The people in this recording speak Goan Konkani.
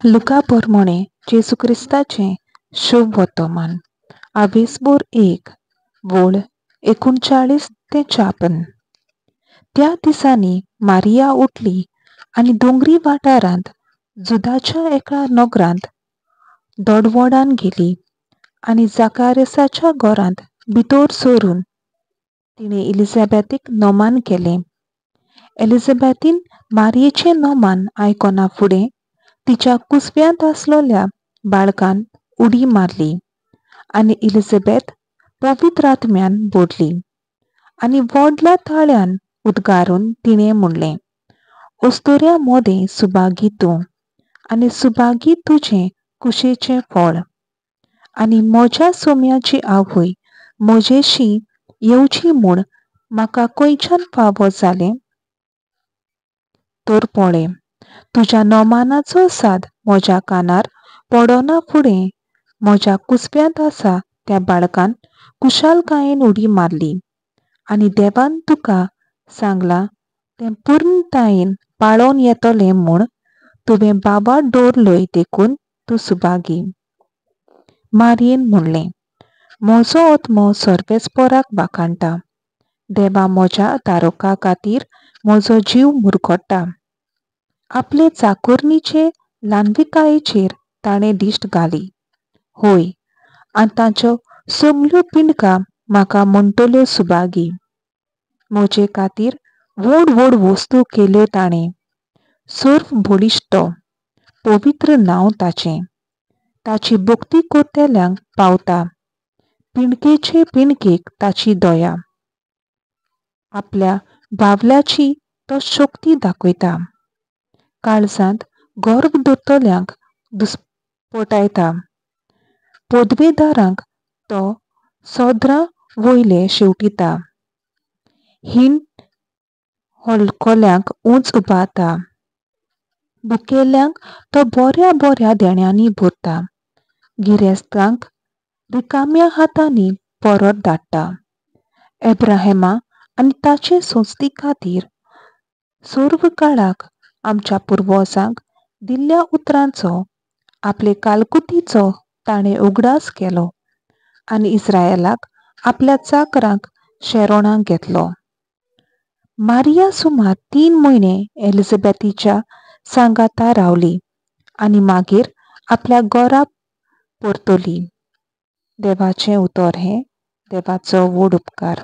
लुका पोरमोणे जेजू क्रिस्ताचें शुभ वर्तमान आवेसबोर 1 वोळ 39 ते 56. त्या दिसांनी मारिया उठली आनी दोंगरी वाठारांत जुदाच्या एका नगरांत दोडवोडान गेली आनी जाकारियसाच्या घरांत भितर सरून तिणें एलिझाबेथीक नोमान केलें. एलिझाबेथीन मारियेचें नोमान आयकना फुडें तिच्या कुसव्यांत आसलेल्या बाळकान उडी मारली आनी एलिझाबेथ पवित्र आत्म्यान भरली आनी व्हडल्या ताळ्यान उद्गारून तिणें म्हणलें, अस्तुऱ्यां मोदें सुभागी तूं आनी सुभागी तुजें कुशेचें फळ. आनी म्हज्या सोम्याची आवय म्हजेशी येवची म्हूण म्हाका खंयच्यान फावो जालें? तर पळय, तुज्या नोमानाचो साद म्हज्या कानार पडना फुडें म्हज्या कुसव्यांत आसा त्या बाळकान खुशालकायेन उडी मारली आनी देवान तुका सांगलां तें पूर्णतायेन पाळोवन येतलें म्हूण तुवें बाबा दवरलय देखून तूं सुभागी. मारयेन म्हणलें, म्हजो आत्मो सर्वेस्पोराक वाखाणटा, देवा म्हज्या तारका खातीर म्हजो जीव मुरगट्टा. आपले चाकोरणीचे ल्हानविकायेचेर ताणें दिश्ट घाली. होय, आनी ताच्यो सगल्यो पिंडकां म्हाका म्हणटल्यो सुभागी. म्हजे खातीर व्हड व्हड वस्तू केल्यो ताणें. सर्व बळिश्ट तो, पवित्र नांव ताचें. ताची भक्ती करतल्यांक पावता. पिंडकेचे पिंडकेक ताची दया. आपल्या बावल्याची तो शक्ती दाखयता. काळजांत गर्व दवरतल्यांक दुस्पटायता. पदवेदारांक तो सदरां वयले शेवटिता. हीण हलकल्यांक उंच उबारता. भुकेल्ल्यांक तो बऱ्या बऱ्या देण्यांनी भरता. गिरेस्तांक रिकाम्या हातांनी परत धाडटा. एब्राहेमा आनी ताचे संस्थी खातीर सर्व काळाक आमच्या पुर्वजांक दिल्ल्या उतरांचो आपले कालकुतीचो ताणें उगडास केलो आनी इस्रायलाक आपल्या चाकरांक शेरोणाक घेतलो. मारिया सुमार 3 म्हयने एलिझाबेथीच्या सांगाता रावली आनी मागीर आपल्या घरा परतली. देवाचें उतर हें देवाचो व्हड उपकार.